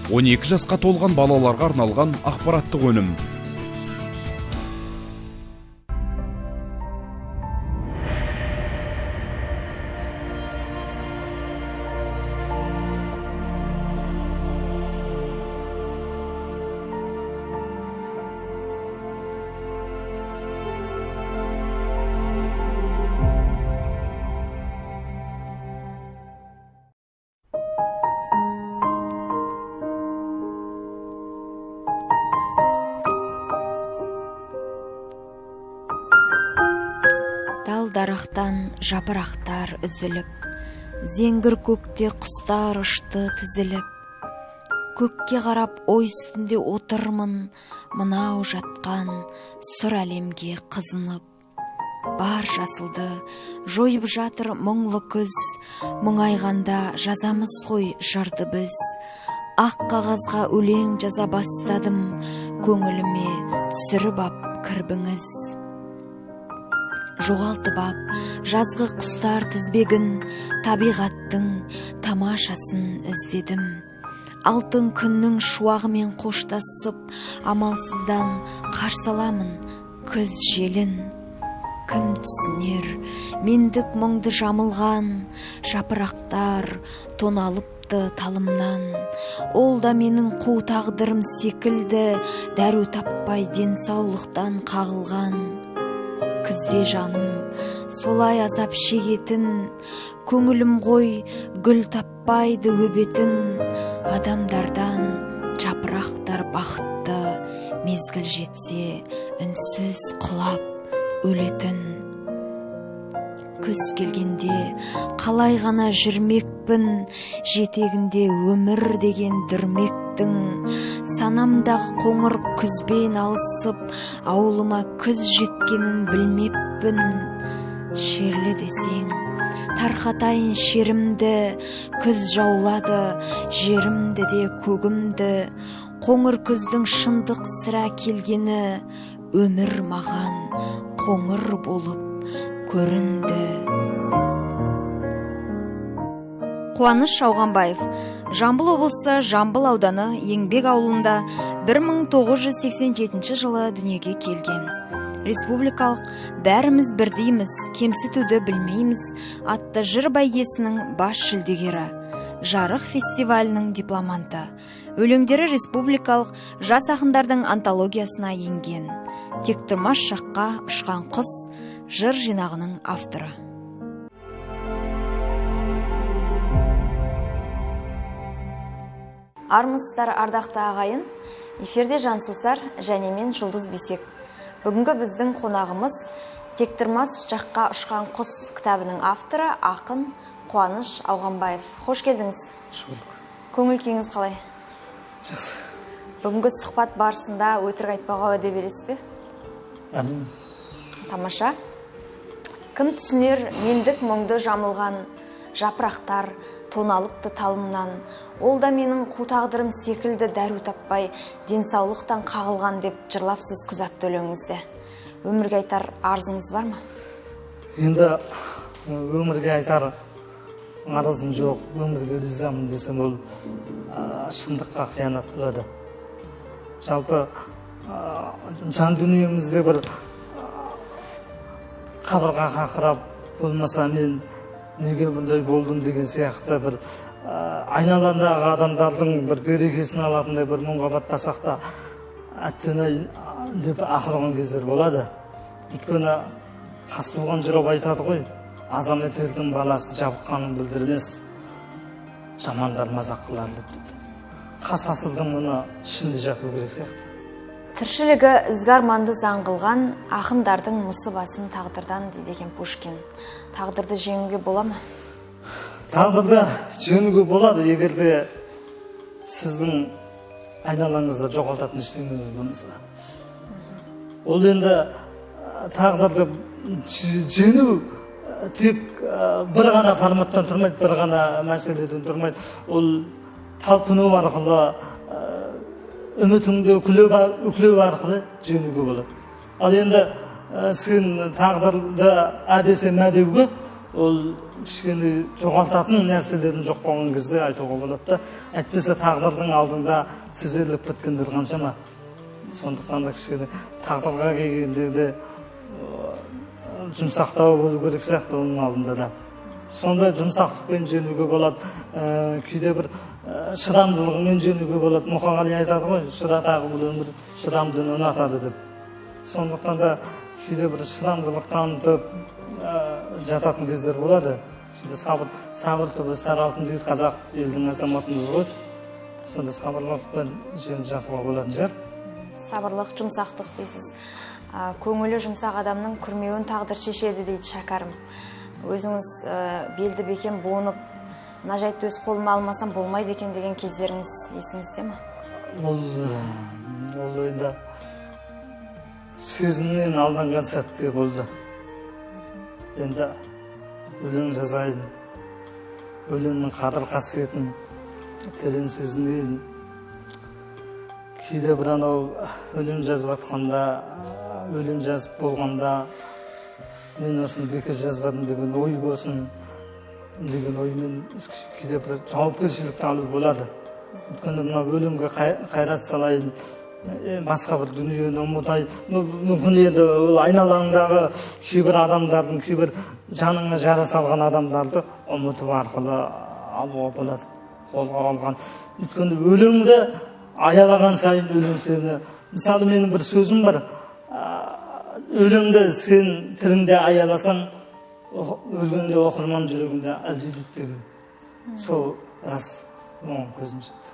12 жасқа толған балаларға арналған ақпараттық өнім. Дарақтан жапырақтар үзіліп, зеңгір көкте құстар ұшты тізіліп. Көкке қарап ой үстінде отырмын, мынау жатқан сұр әлемге қызынып. Бар жасылды жойып жатыр мұңлы күз, мұңайғанда жазамыз ғой жырды біз. Ақ қағазға өлең жаза бастадым, көңіліме түсіріп ап кірбіңіз. Жоғалтып ап жазғы құстар тізбегін, табиғаттың тамашасын іздедім. Алтын күннің шуағымен қоштасып, амалсыздан қарсы аламын күз желін. Кім түсінер мендік мұңды жамылған, жапырақтар тоналыпты талымнан. Ол да менің қу тағдырым секілді, дәру таппай денсаулықтан қағылған. Күзде жаным солай азап шегетін, көңілім ғой гүл таппайды өбетін. Адамдардан жапырақтар бақытты, мезгіл жетсе үнсіз құлап өлетін. Күз келгенде қалай ғана жүрмекпін, жетегінде өмір деген дүрмектің. Санамдағы қоңыр күзбен алысып, ауылыма күз жеткенін білмеппін. Шерлі десең, тарқатайын шерімді, күз жаулады жерімді де көгімді. Қоңыр күздің шындық сірә келгені, өмір маған қоңыр болып көрінді. Қуаныш Ауғанбаев, Жамбыл облысы Жамбыл ауданы Еңбек ауылында 1987 жылы дүниеге келген. Республикалық «Бәріміз бірдейміз, кемсітуді білмейміз» атты жыр бәйгесінің бас жүлдегері, Жарық фестивалінің дипломанты. Өлеңдері республикалық жас ақындардың антологиясына енген. Тектұрмас жаққа ұшқан құс жыр жинағының авторы. Армысыздар, ардақты ағайын, эфирде Жансусар және мен Жұлдыз Бисек. Бүгінгі біздің қонағымыз Тектұрмас жаққа ұшқан құс кітабының авторы, ақын Қуаныш Ауғанбаев. Қош келдіңіз. Қош көрдік. Көңіл күйіңіз қалай? Жақсы. Бүгінгі сұхбат барысында өтірік айтпауға уәде бересіз бе? Әрине. Тамаша. Кім түсінер мендік мұңды жамылған, жапырақтар тоналыпты талымнан. Ол да менің қу тағдырым секілді, дәру таппай денсаулықтан қағылған деп жырлапсыз күз атты өлеңіңізде. Өмірге айтар арызыңыз бар ма? Енді өмірге айтар арызым жоқ, өмірге ризамын десем ол шындыққа қиянат болады. Жалпы жан дүниемізде бір қабырға қақырап, болмаса мен неге бұндай болдым деген сияқты бір айналадағы адамдардың бір берекесін алатындай бір мұңға батпасақ та әттене деп ақырған кездер болады. Өйткені Қазтуған жырау айтады ғой, азамат елдің баласы жабыққанын білдірмес, жамандар мазақ қылар деп дейді. Қас асылдың мұны ішінде жату керек сияқты. Тіршілігі ізгі арманды заң қылған ақындардың мысы басын тағдырдан дейді екен Пушкин. Тағдырды жеңуге бола ма? Тағдырды жеңуге болады, егер де сіздің айналаңызда жоғалтатын ештеңеңіз болмаса. Ол енді тағдырды жеңу тек бір ғана форматтан тұрмайды, бір ғана мәселеден тұрмайды. Ол талпыну арқылы, үмітіңді үкілеу арқылы жеңуге болады. Ал енді сен тағдырды әдесе мәдеуге, Ол кішкене жоғалтатын нәрселерін жоқ болған кезде айтуға болады да. Әйтпесе тағдырдың алдында тізерлеп біткендер қаншама. Сондықтан да кішкене тағдырға келгенде де жұмсақтау болу керек сияқты оның алдында да. Сонда жұмсақтықпен жеңуге болады, кейде бір шыдамдылығымен жеңуге болады. Мұқағали айтады ғой, шыда тағы бұл өмір шыдамдыны ұнатады деп. Сондықтан да кейде бір шыдамдылық танытып жататын кездер болады. Кейде сабыр түбі сары алтын дейді, қазақ елдің азаматымыз ғой. Сонда сабырлықпен жеңіп жатуға болатын шығар. Сабырлық, жұмсақтық дейсіз. Көңілі жұмсақ адамның күрмеуін тағдыр шешеді дейді Шәкәрім. Өзіңіз белді бекем буынып, мына жайтты өз қолыма алмасам болмайды екен деген кездеріңіз есіңізде ме? Ол енді сезімнен алданған сәтте болды. Енді өлең жазайын, өлеңнің қадір қасиетін терең сезінейін. Кейде бір анау өлең жазып жатқанда, өлең жазып болғанда, мен осыны бекер жазбадым деген ой болсын деген оймен кейде бір жауапкершілікті алу болады. Өйткені мына өлеңге қайрат салайын, басқа бір дүниені ұмытайын. Мүмкін енді ол айналаңдағы кейбір адамдардың, кейбір жаныңа жара салған адамдарды ұмыту арқылы алуға болады, қолға алған. Өйткені өлеңді аялаған сайын өлең сені, мысалы менің бір сөзім бар, өлеңді сен тіліңде аяласаң, өлгенде оқырман жүрегінде әлдилейді деген. Сол рас, оған көзім жетті.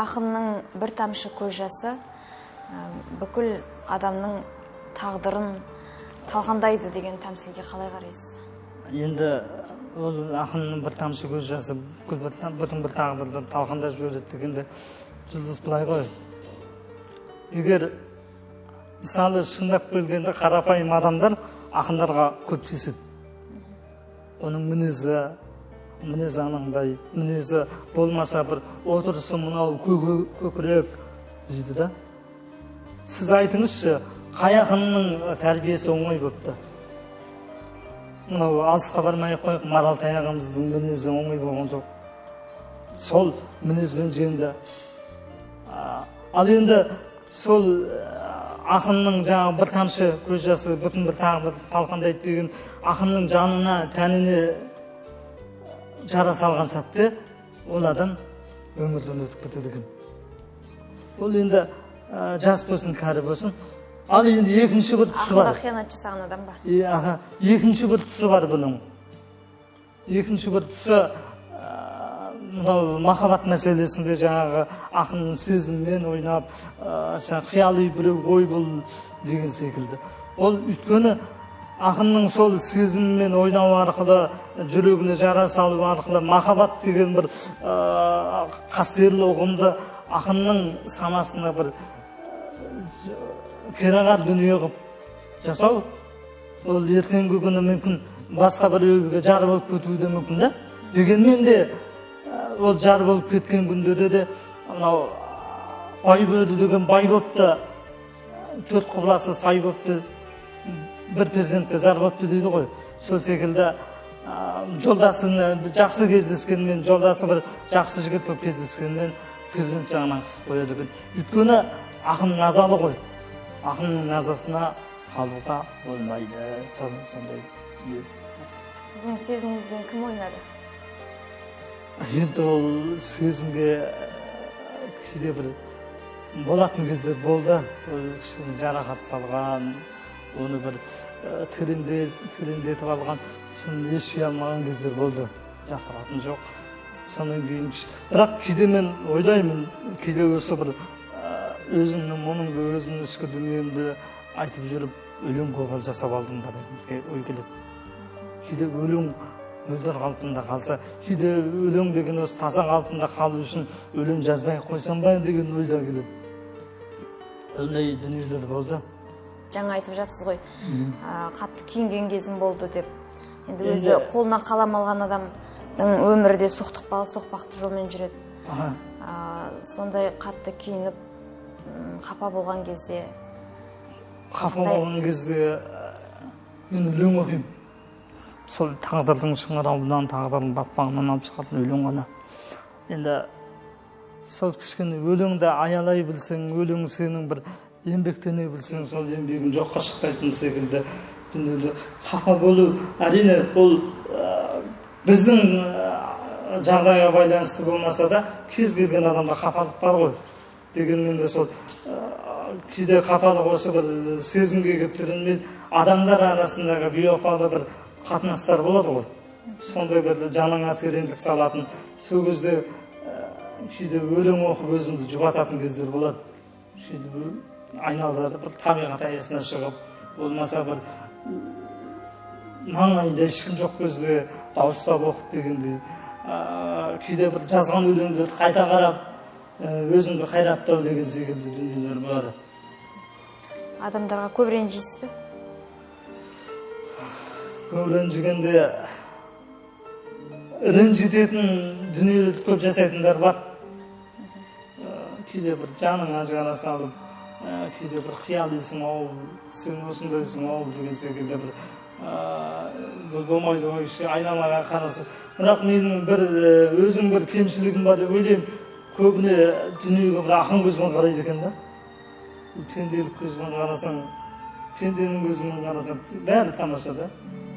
Ақынның бір тамшы көз жасы бүкіл адамның тағдырын талқандайды деген тәмсілге қалай қарайсыз? Енді ол ақынның бір тамшы көз жасы бүкіл бүтін бір тағдырды талқандап жібереді дегенде, Жұлдыз, былай ғой. Егер мысалы шындап келгенде қарапайым адамдар ақындарға көп тиіседі. Оның мінезі анандай, мінезі болмаса бір отырысы мынау көкірек дейді да. Сіз айтыңызшы, қай ақынның тәрбиесі оңай болыпты? Мынау алысқа бармай ақ қояйық, Маралтай ағамыздың мінезі оңай болған жоқ. Сол мінезбен жеңді. Ал енді сол ақынның жаңағы бір тамшы көз жасы бүтін бір тағдырды талқандайды деген ақынның жанына, тәніне жара салған сәтте ол адам өмірден өтіп кетеді екен. Ол енді жас болсын, кәрі болсын. Ал енді екінші бір тұсы бар. Ақынға қиянат жасаған адам ба? Аха, екінші бір тұсы бар бұның. Екінші бір тұсы мынау махаббат мәселесінде жаңағы ақынның сезімімен ойнап, қияли біреу ой бұл деген секілді. Ол өйткені ақынның сол сезімімен ойнау арқылы, жүрегіне жара салу арқылы махаббат деген бір қастерлі ұғымды ақынның санасына бір кереғар дүние қылып жасау, ол ертеңгі күні мүмкін басқа біреуге жар болып кетуі де мүмкін да. Дегенмен де ол жар болып кеткен күндерде де мынау бай бөрі деген бай болыпты, төрт құбыласы сай болыпты, бір перзентке зар болыпты дейді ғой. Сол секілді жолдасын жақсы кездескенмен, жолдасы бір жақсы жігіт болып кездескенмен перзент жағынан қысып қояды екен. Өйткені ақын назалы ғой. Ақынның назасына қалуға болмайды. Сондай дүние. Сіздің сезіміңізбен кім ойнады? Енді ол сезімге кейде бір болатын кездер болды. Ол кішкене жарақат салған, оны бір тереңдетіп алған, соны еш жей алмаған кездер болды. Жасыратын жоқ. Содан кейін бірақ кейде мен ойлаймын, кейде осы бір өзімнің мұңымды, өзімнің ішкі дүниемді айтып жүріп өлең көп жасап алдым ба деген ой келеді. Кейде өлең мөлдір қалпында қалса, кейде өлең деген осы таза қалпында қалу үшін өлең жазбай қойсам ба деген ой да келеді. Ондай дүниелер болды. Жаңа айтып жатсыз ғой, қатты күйінген кезім болды деп. Енді өзі қолына қалам алған адамның өмірі де соқпақты жолмен жүреді. Сондай қатты күйініп, қапа болған кезде. Қапа болған кезде Мен өлең оқимын. Сол тағдырдың шыңырауынан, тағдырдың батпағынан алып шығатын өлең ғана. Енді сол кішкене өлеңді аялай білсең, өлең сенің бір еңбектене білсең, сол еңбегің жоққа шықпайтын секілді дүниеде. Қапа болу әрине ол біздің жағдайға байланысты болмаса да, кез келген адамда қапалық бар ғой. Дегенмен де сол кейде қапалық осы бір сезімге келіп тірелмейді. Адамдар арасындағы бейопалы бір қатынастар болады ғой, сондай бір жаныңа тереңдік салатын. Сол кезде кейде өлең оқып өзімді жұбататын кездер болады. Сөйтіп айналдырып бір табиғат аясына шығып, болмаса бір маңайында ешкім жоқ кезде дауыстап оқып дегендей, кейде бір жазған өлеңдерді қайта қарап, өзімді қайраттау деген секілді дүниелер болады. Адамдарға көп ренжисіз бе? Көп ренжігенде, ренжітетін дүниелерді көп жасайтындар бар. Кейде бір жаныңа жара салып, кейде бір қиялисың ау, сен осындайсың ау деген секілді бір бұл болмайды ғой, айналаға қараса. Бірақ менің бір өзім бір кемшілігім бар деп ойлаймын. Көбіне дүниеге бір ақын көзімен қарайды екен да. Пенделік көзімен қарасаң, пенденің көзімен қарасаң, бәрі тамаша да.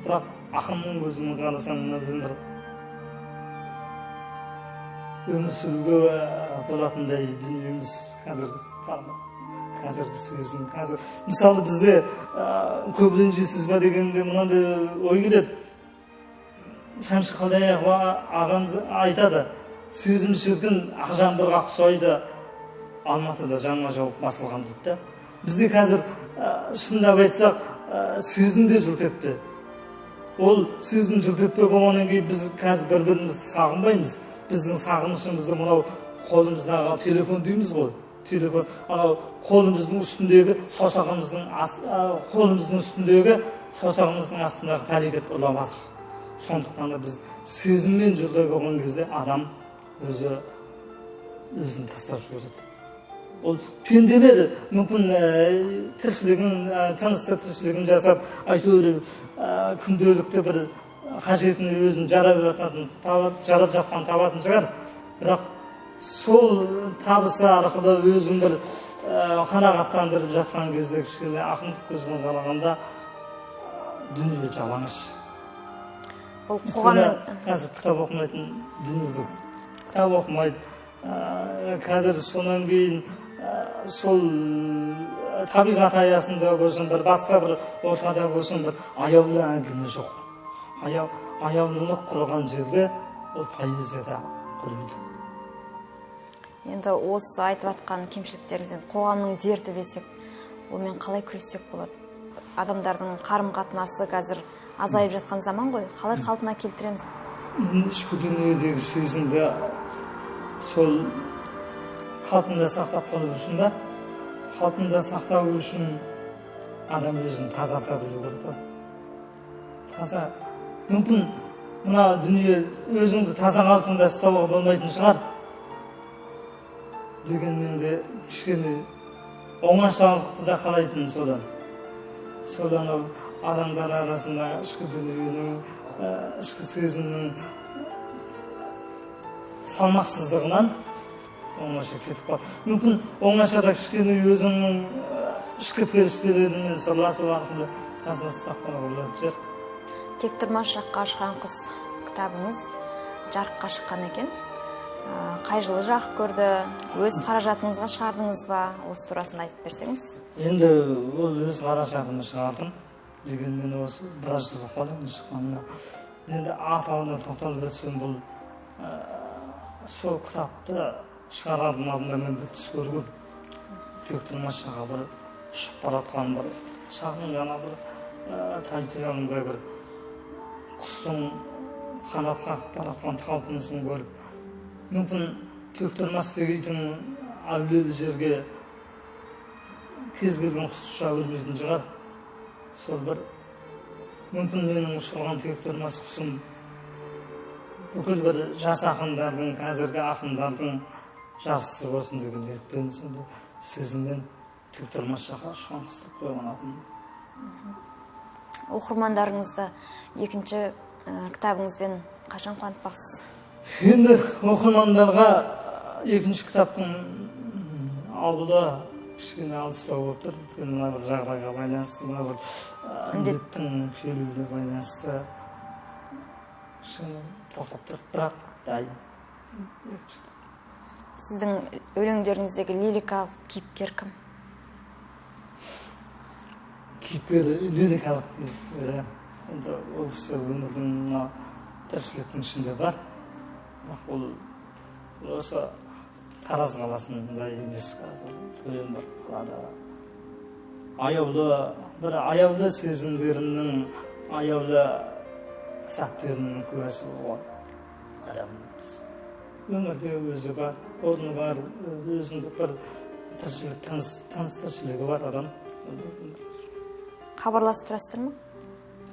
Бірақ ақынның көзімен қарасаң, мына бір өмір сүруге болатындай дүние емес қазіргі таңда, қазіргі сезім. Қазір мысалы бізде көп ренжисіз ба дегенде мынандай ой келеді. Шәмші Қалдаяқов ағамыз айтады: сезім шіркін ақ жаңбырға ұқсайды, Алматыда жаңа жауып басылған дейді да. Бізде қазір шындап айтсақ, сезім де жылт етпе. Ол сезім жылт етпе болғаннан кейін біз қазір бір бірімізді сағынбаймыз. Біздің сағынышымызды мынау қолымыздағы телефон дейміз ғой, телефон анау қолымыздың үстіндегі саусағымыздың, қолымыздың үстіндегі саусағымыздың астындағы пәлекет ұрлап жатыр. Сондықтан да біз сезіммен жолдай болған кезде адам өзі өзін тастап жібереді. Ол пенделер мүмкін тіршілігін, тынысты тіршілігін жасап, әйтеуір күнделікті бір қажетін өзін жарап жататын, жарап жатқан табатын шығар. Бірақ сол табысы арқылы өзін бір қанағаттандырып жатқан кезде, кішкене ақындық көзбен қарағанда, дүние жалаңаш. Бұл қоғамның Қазір кітап оқымайтын дүние көп, кітап оқымайды. Қазір сонан кейін сол табиғат аясында болсын, бір басқа бір ортада болсын, бір аяулы әңгіме жоқ. Аяулылық құрған жерде ол поэзия да құриды. Енді осы айтып жатқан кемшіліктеріңіз енді қоғамның дерті десек, онымен қалай күрессек болады? Адамдардың қарым қатынасы қазір азайып жатқан заман ғой, қалай қалпына келтіреміз? Енді ішкі дүниедегі сезімді сол қалпында сақтап қалу үшін ба, қалпында сақтау үшін адам өзін тазарта білу керек қой. Таза, мүмкін мына дүние өзіңді таза қалпында ұстауға болмайтын шығар, дегенмен де кішкене оңашалықты да қалайтын. Содан ол адамдар арасындағы ішкі дүниенің, ішкі сезімнің салмақсыздығынан оңаша кетіп қалды. Мүмкін оңашада кішкене өзіңнің ішкі періштелеріңмен сырласу арқылы таза ұстап қалуға болатын шығар. «Тектұрмас жаққа ұшқан құс» кітабыңыз жарыққа шыққан екен. Қай жылы жарық көрді? Өз қаражатыңызға шығардыңыз ба? Осы турасында айтып берсеңіз. Енді ол өз қаражатыма шығардым. Дегенмен осы біраз жыл болып қалды енді шыққанына. Енді атауына тоқталып өтсем, бұл сол кітапты шығарардың алдында мен бір түс көргем. Тектұрмас жаққа бір ұшып бара жатқан бір шағын ғана бір тай тұяғындай бір құстың қанат қағып бара жатқан талпынысын көріп, мүмкін Тектұрмас деген әулиелі жерге кез келген құс ұша бермейтін шығар. Сол бір мүмкін менің ұшырған Тектұрмас құсым бүкіл бір жас ақындардың, қазіргі ақындардың жақсысы болсын деген ниетпен, сондай сезіммен «Тектұрмас жаққа ұшқан құс» деп қойған атым. Оқырмандарыңызды екінші кітабыңызбен қашан қуантпақсыз? Енді оқырмандарға екінші кітаптың алды кішкене алыстау болып тұр. Өйткені мына бір жағдайға байланысты, мына бір індеттің келуіне байланысты кішкене тоқтап тұр, бірақ дайын. Сіздің өлеңдеріңіздегі лирикалық кейіпкер кім? Кейіпкер, лирикалық кейіпкері енді ол кісі өмірдің, мына тіршіліктің ішінде бар, бірақ ол осы Тараз қаласында емес, қазір үлкен бір қалада. Аяулы, бір аяулы сезімдерімнің, аяулы сәттерімнің куәсі болған адамбыз. Өмірде өзі бар, орны бар, өзіндік бір тіршілік, тыныс тіршілігі бар адам. Хабарласып тұрасыздар ма?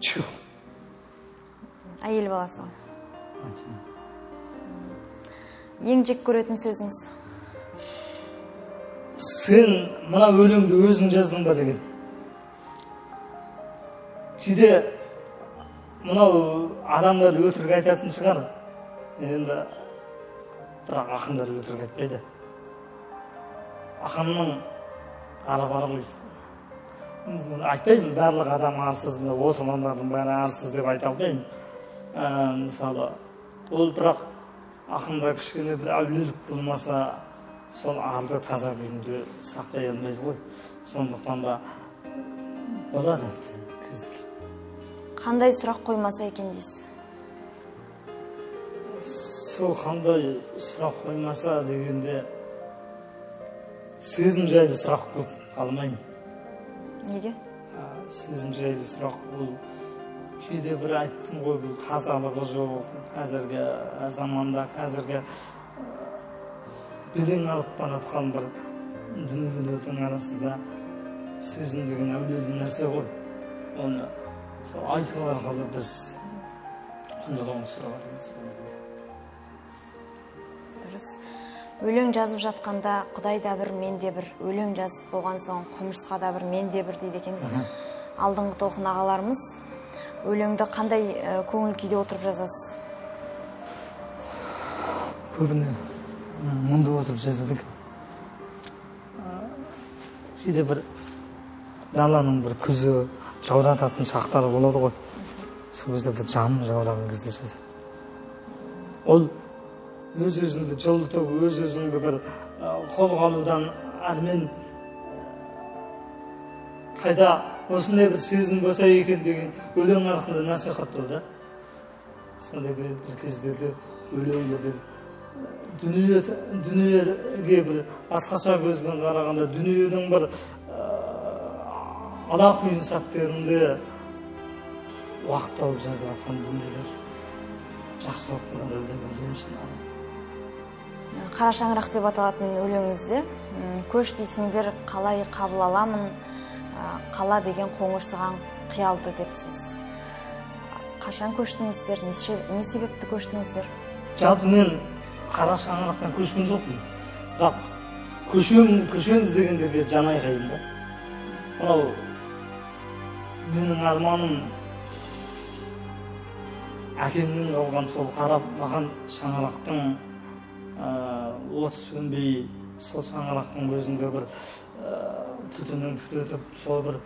Жоқ. Әйел баласы ғой. Ең жек көретін сөзіңіз? Сен мына өлеңді өзің жаздың ба деген. Кейде мынау адамдар өтірік айтатын шығар. Енді бірақ ақындар өтірік айтпайды. Ақынның ары бар ғой. Айтпаймын, барлық адам арсыз, мына отырғандардың бәрі арсыз деп айта алмаймын. Мысалы, ол бірақ ақында кішкене бір әулиелік болмаса, сол арды таза күйінде сақтай алмайды ғой. Сондықтан да болады кездер. Қандай сұрақ қоймаса екен дейсіз? Сол қандай сұрақ қоймаса дегенде сезім жайлы сұрақ көп алмаймын. Неге? Сезім жайлы сұрақ ол кейде бір айттым ғой, бұл тазалығы жоқ қазіргі заманда, қазіргі белең алып бара жатқан бір дүниелердің арасында сезім деген әулиелі нәрсе ғой. Оны сол айту арқылы біз құндылығын түсіре аламыз. Дұрыс. Өлең жазып жатқанда Құдай да бір, мен де бір, өлең жазып болған соң құмырсқа да бір, мен де бір дейді екен. Алдыңғы толқын ағаларымыз. Өлеңді қандай көңіл күйде отырып жазасыз? Көбіне мұнда отырып жазады екен. Кейде бір даланың бір күзі жаурататын шақтары болады ғой. Сол кезде бір жаным жаураған кезде жазады. Ол өз өзіңді жылытып, өз өзіңді бір қолға алудан әрмен қайда осындай бір сезім болса екен деген өлең арқылы насихаттау да. Сондай бір кездерде өлеңді бір дүниеге бір басқаша көзбен қарағанда, дүниенің бір алақұйын сәттерінде уақыт тауып жазып жатқан дүниелер жақсы болып қалады деп ойлаймын. Қара шаңырақ деп аталатын өлеңіңізде көш дейсіңдер қалай қабыл аламын, қала деген қоңырсыған қиялды депсіз. Қашан көштіңіздер, не себепті көштіңіздер? Жалпы мен қара шаңырақтан көшкен жоқпын. Бірақ көшеміз дегендерге жан айқайым да. Мынау менің арманым, әкемнен қалған сол қара маған шаңырақтың оты сөнбей, сол шаңырақтың өзінде бір түтінін түтетіп, сол бір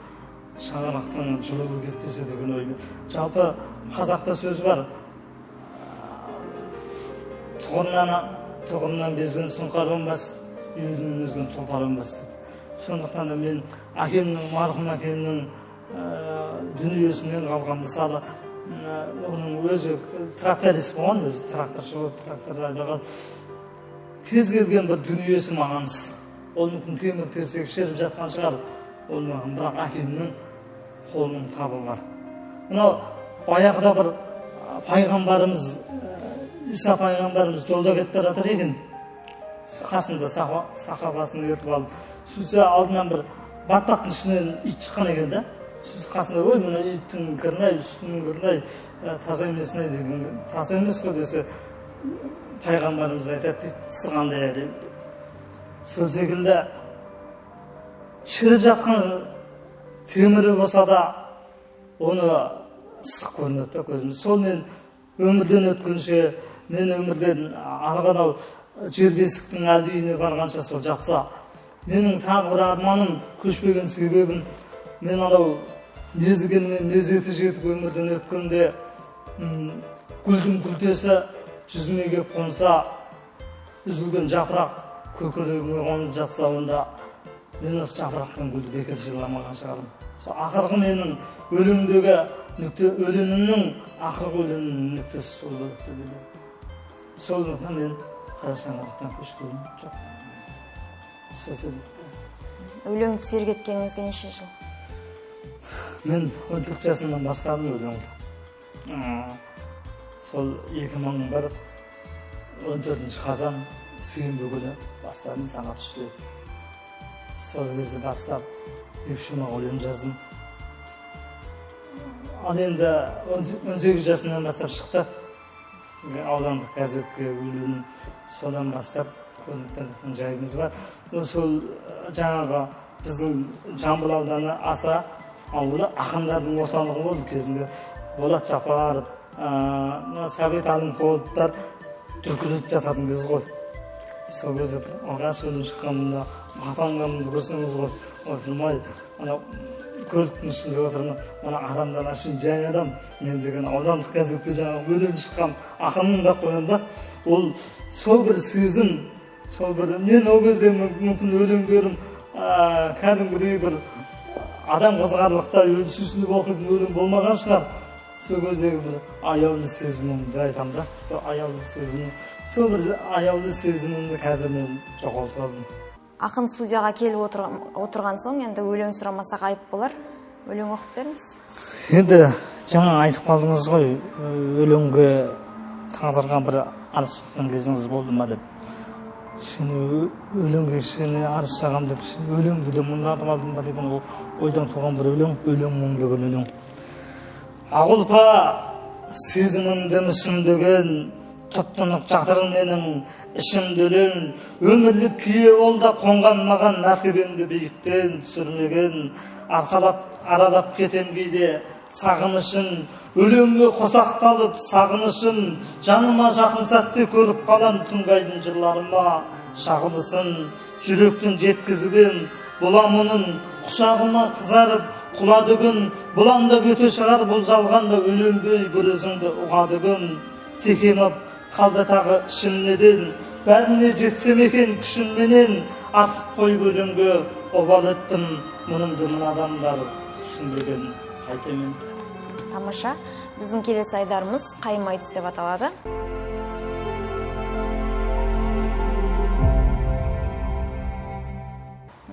шаңырақтың жылуы кетпесе деген оймен. Жалпы қазақта сөз бар, тұғырынан безген сұңқар өнбас, елінен озған тұлпар өнбас дейді. Сондықтан да мен әкемнің, марқұм әкемнің дүниесінен қалған, мысалы, оның өзі тракторист болған, өзі тракторшы болып трактор айдаған. Кез келген бір дүниесі маған ыстық. Ол мүмкін темір терсек шеріп жатқан шығар, ол маған, бірақ әкемнің қолының табы бар. Мынау баяғыда бір пайғамбарымыз, Иса пайғамбарымыз жолда кетіп бара жатыр екен. Қасында сахабасын ертіп алып, сөйтсе алдынан бір батпақтың ішінен ит шыққан екен да. Сөйтсе қасында, ой, мына иттің кірін-ай, үстінің кірін-ай, таза емесін-ай деген, таза емес қой десе, пайғамбарымыз айтады дейді, тысы қандай әдемі деп. Сол секілді шіріп жатқан темірі болса да Оны ыстық көрінеді да көзіме. Сол мен өмірден өткенше, мен өмірден ары анау жер бесіктің әлді үйіне барғанша сол жатса, менің тағы бір арманым, көшпеген себебім, мен анау мезгілімен мезеті жетіп өмірден өткенде гүлдің күлтесі жүзіме келіп қонса, үзілген жапырақ көкірегіме қонып жатса, онда мен осы жапырақ пен гүлді бекер жырламаған шығармын. Сол ақырғы менің өлеңдегі нүкте, өлеңімнің ақырғы өлеңімнің нүктесі сол болады деп ойлаймын. Сондықтан мен қара шаңырақтан көшкенім жоқ. Сол себепті. Өлеңді серік еткеніңізге неше жыл? Мен 14 жасымнан бастадым өлеңді. Сол 2001 14 қазан сенбі күні бастадым, сағат 3-те. Сол кезде бастап 2 шумақ өлең жаздым. Ал енді 18 жасымнан бастап шықты аудандық газетке өлеңім. Содан бастап көрініп жатқан жайымыз бар. Сол жаңағы біздің Жамбыл ауданы Аса ауылы ақындардың орталығы болды кезінде. Болат Жапаров, Сәбит Әлімқұловтар дүркіретіп жататын кез ғой. Сол кезде алғаш өлең шыққанымда мақтанғанымды көрсеңіз ғой, ойпырмай, анау көліктің ішінде отырмын, мына адамдар әшейін жай адам, мен деген аудандық газетке жаңағы өлең шыққан ақынмын деп қоямын да. Ол сол бір сезім, сол бір, мен ол кезде мүмкін өлеңдерім кәдімгідей бір адам қызығарлықтай сүйсініп оқитын өлең болмаған шығар. Сол кездегі бір аяулы сезімімді айтамын да, сол аяулы сезім, сол бір аяулы сезімімді қазір мен жоғалтып алдым. Ақын студияға келіп отырған соң енді өлең сұрамасақ айып болар. Өлең оқып беріңіз. Енді жаңа айтып қалдыңыз ғой, өлеңге тағдырға бір арыз шыққан кезіңіз болды ма деп. Кішкене өлеңге кішкене арыз шағам деп, кішкене өлеңді де мұңдатып алдым ба деген ойдан туған бір өлең, өлең мұң деген өлең. Ақ ұлпа сезімімді мүсіндеген, тұттынып жатыр менің ішімді өлең, өмірлік кие ол да қонған маған, мәртебемді биіктен түсірмеген, арқалап аралап кетем кейде сағынышын, өлеңге қосақталып сағынышым, жаныма жақын сәтте көріп қалам түнгі айдын жырларыма шағылысын, жүректің жеткізіп ем бұла мұның, құшағыма қызарып құлады күн, бұлаңдап өте шығар бұл жалғанда, өлеңдей бір өзіңді ұғады күн, секеміп қалды тағы ішімнеден, бәріне жетсем екен күшімменен, артық қойып өлеңге обал еттім, мұнымды мына адамдар түсінбеген қайтем енді. Тамаша. Біздің келесі айдарымыз қайым айтыс деп аталады.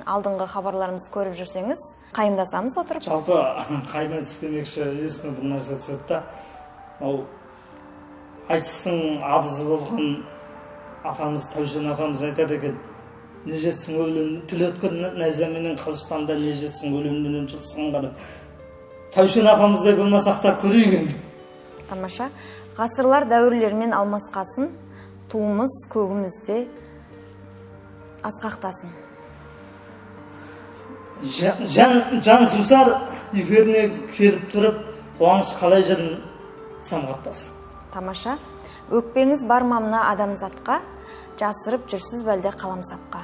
Алдыңғы хабарларымызды көріп жүрсеңіз, қайымдасамыз отырып. Жалпы қайым айтыс демекші, есіме бір нәрсе түседі да. Ол айтыстың абызы болған апамыз, Тәушен апамыз айтады екен, не жетсін өлім, тіл өткір найзаменен қылыштан да не жетсін өлімменен жұлқысқанға деп. Тәушен апамыздай болмасақ та көрейік енді. Тамаша. Ғасырлар дәуірлермен алмасқасын, туымыз көгімізде асқақтасын. Жан сусар эфиріне келіп тұрып, қуаныш қалай жерін самғатпасын. Тамаша. Өкпеңіз бар ма мына адамзатқа, жасырып жүрсіз бе әлде қаламсапқа?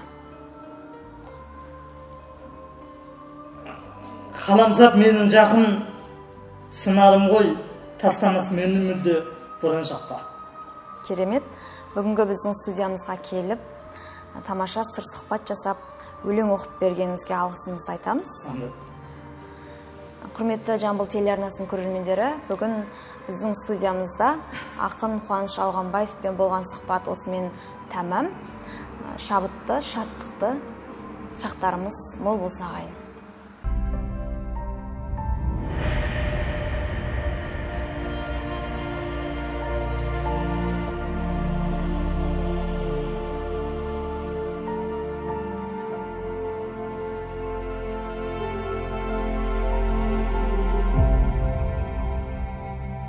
Қаламсап менің жақын сынарым ғой, тастамас мені мүлде боран шақта. Керемет. Бүгінгі біздің студиямызға келіп, тамаша сыр сұхбат жасап, өлең оқып бергеніңізге алғысымызды айтамыз. Құрметті Жамбыл телеарнасының көрермендері, бүгін біздің студиямызда ақын Қуаныш Алғанбаевпен болған сұхбат осымен тәмам. Шабытты, шаттықты шақтарымыз мол болсын ағайын.